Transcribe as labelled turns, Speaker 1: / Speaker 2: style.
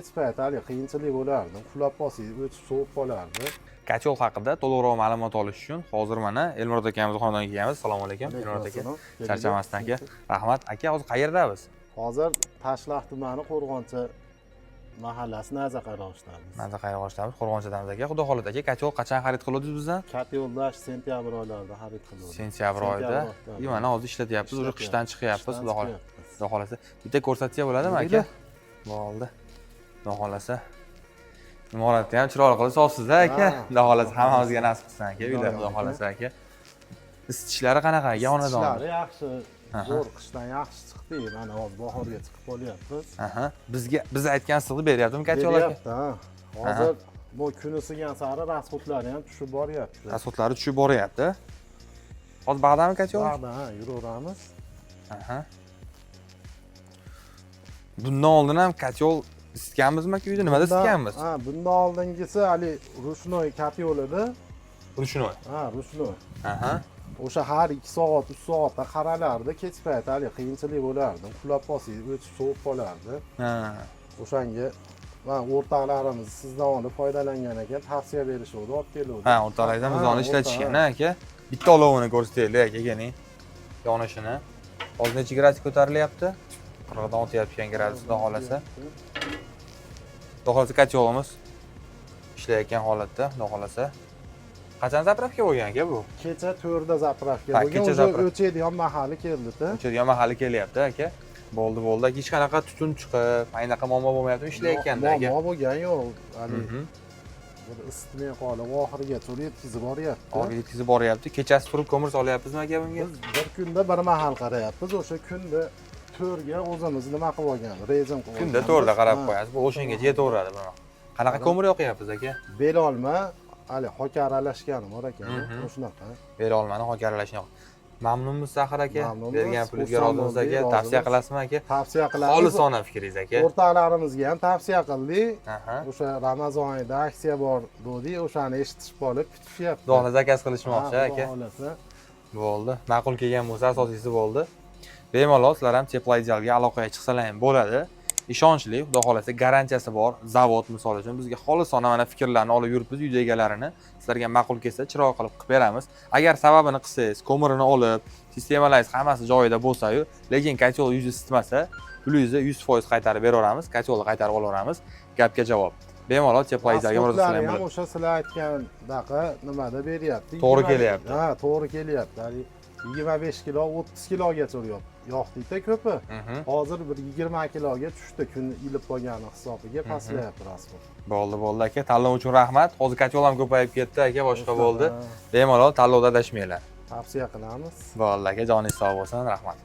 Speaker 1: Kech payt haligi qiyinchilik bo'lardi, uxlab qolsangiz, o'chib, sovib qolardi.
Speaker 2: Котёл haqida to'liqroq ma'lumot olish uchun hozir mana Elmurod akamizni xonadoniga kelganmiz. Assalomu alaykum, Elmurod aka. Charchamasdan, aka. Rahmat. Aka, hozir qayerdamiz?
Speaker 1: Hozir Tashlax tumani, Qo'rg'oncha mahallasi, Naza qarg'oshdamiz.
Speaker 2: Naza Qayrag'oshdamiz, Qo'rg'onchadamiz, aka. Xudo xohlasa, aka, котёл qachon xarid qiluvdingiz bizdan?
Speaker 1: Котёл ni sentyabr oylarida xarid qiluvdik.
Speaker 2: Sentyabr oyida.
Speaker 1: Oktyabr.
Speaker 2: И mana hozir ishlatyapmiz, уже qishdan chiqyapmiz,
Speaker 1: Qishdan
Speaker 2: xudo xohlasa.
Speaker 1: chiqyapmiz.
Speaker 2: Xudo xohlasa. Bitta ko'rsatsa bo'ladimi, aka?
Speaker 1: Yuringlar.
Speaker 2: Bo'ldi. Xudo xohlasa. Imoratni ham chiroyli qilib solibsiz, aka.
Speaker 1: Ha.
Speaker 2: Xudo xohlasa, hammamizga nasib qilsin, aka, uylar,
Speaker 1: Xudo
Speaker 2: xudo xohlasa, aka. Isitishlari qanaqa, aka, xonadonni?
Speaker 1: Ishitlari yaxshi. Zo'r, qishdan yaxshi chiqdik. Mana hozir bahorga chiqib qolyapmiz.
Speaker 2: Aha. Bizga biz aytgan issiqni beryaptimi котёл, aka?
Speaker 1: Beryapti, ha. Hozir bu kun isigan sari расход lari ham tushib boryapti.
Speaker 2: Расход lari tushib boryapti. Hozir bag'dami котёл?
Speaker 1: Bag'da, ha, yuraveramiz.
Speaker 2: Aha. Bundan oldin ham котёл isitganmizmi, aka, uyda? Nimada isitganmiz?
Speaker 1: Ha, bundan oldingisi haligi ручной котёл edi.
Speaker 2: Ручной.
Speaker 1: Ha, ручной. O'sha har 2 soat, 3 soatda qaralardi. Kech payt haligi qiyinchilik bo'lardi, uxlab qolsangiz, o'chib, sovib qolardi. O'shanga man o'rtoqlarimiz sizdan olib foydalangan ekan, tavsiya berishuvdi, olib keluvdi.
Speaker 2: Ha, o'rtoqlardan biz uni ishlatishgan, ha, aka. Bitta olovini ko'rsataylik, aka, keling. Yonishini. Hozir necha gradus ko'tarilyapti? 40 dan o'tayotgan gradus, xudo xohlasa. Xudo xohlasa, котёл imiz ishlayotgan holatda, xudo xohlasa. Qachon заправка bo'lgan, aka, bu?
Speaker 1: Kecha 4da заправка
Speaker 2: Ha,
Speaker 1: bo'lgan.
Speaker 2: kecha
Speaker 1: Уже o'chadigan mahali keldida.
Speaker 2: O'chadigan mahali kelyapti, aka. Bo'ldi, bo'ldi. Aka, hech qanaqa tutun chiqib, anaqa muammo bo'lmayaptimi ishlayotganda, aka?
Speaker 1: Muammo bo'lgani yo'q haligi. Bir isitmay qolib, oxirigacha yetkazib boryapti.
Speaker 2: Oxiriga yetkazib boryapti. Kechasi turib ko'mir solyapmizmi, aka, bunga?
Speaker 1: Biz bir kunda bir mahal qarayapmiz. O'sha kunda 4ga o'zimiz nima qilib olgan, rejim qilib
Speaker 2: Kunda
Speaker 1: olganmiz.
Speaker 2: 4da qarab
Speaker 1: Ha.
Speaker 2: qo'yasiz. Bu o'shangacha yetaveradi buni. Qanaqa ko'mir yoqyapsiz, aka?
Speaker 1: Belolma, hali hoka aralashgani bor ekan, shunaqa.
Speaker 2: Belolmani hoka aralashgan. Mamnunmisiz axir, aka?
Speaker 1: Mamnunmiz,
Speaker 2: Bergan pulingizga
Speaker 1: xursand
Speaker 2: rozimisiz, aka?
Speaker 1: bo'ldik,
Speaker 2: Tavsiya
Speaker 1: rozimiz.
Speaker 2: qilasizmi, aka?
Speaker 1: Tavsiya qilamiz.
Speaker 2: Xolisona fikringiz, aka.
Speaker 1: O'rtoqlarimizga ham tavsiya qildik. O'sha Ramazon oyida aksiya bor dedik, o'shani eshitishib qolib kutishyapti.
Speaker 2: Xudo xohlasa, заказ qilishmoqchi,
Speaker 1: Ha,
Speaker 2: aka.
Speaker 1: Xudo xohlasa.
Speaker 2: Bo'ldi. Ma'qul kelgan bo'lsa, asosiysi bo'ldi. Bemalol sizlar ham Teploidealga aloqaga chiqsalar ham bo'ladi. Ishonchli, xudo xohlasa, garantiyasi bor zavod. Misol uchun, bizga xolisona mana fikrlarni olib yuribmiz uyda egalarini. Sizlarga ma'qul kelsa, chiroyli qilib qilib beramiz. Agar sababini qilsangiz, ko'mirini olib, sistemalaringiz hammasi joyida bo'lsa-yu, lekin котёл yuzi isitmasa, pulingizni 100% qaytarib beraveramiz, котёл ni qaytarib olaveramiz. Gapga javob. Bemalol Teploidealga murojaat
Speaker 1: Расход lari
Speaker 2: qilsanglar
Speaker 1: ham
Speaker 2: bo'ladi.
Speaker 1: O'sha sizlar aytgandaqa nimada beryapti.
Speaker 2: To'g'ri kelyapti.
Speaker 1: Ha, to'g'ri kelyapti. Haligi 25 kilo, 30 kilogacha yoqdikda ko'pi. Hozir bir 20 kiloga tushdi, kun ilib qolgani hisobiga pastlayapti расход.
Speaker 2: Bo'ldi, bo'ldi, aka. Tanlov uchun rahmat. Hozir котёл ham ko'payib ketdi, aka, boshqa bo'ldi. Bemalol tanlovda adashmanglar.
Speaker 1: Tavsiya qilamiz.
Speaker 2: Bo'ldi, aka, joningiz sog' bo'lsin, rahmat.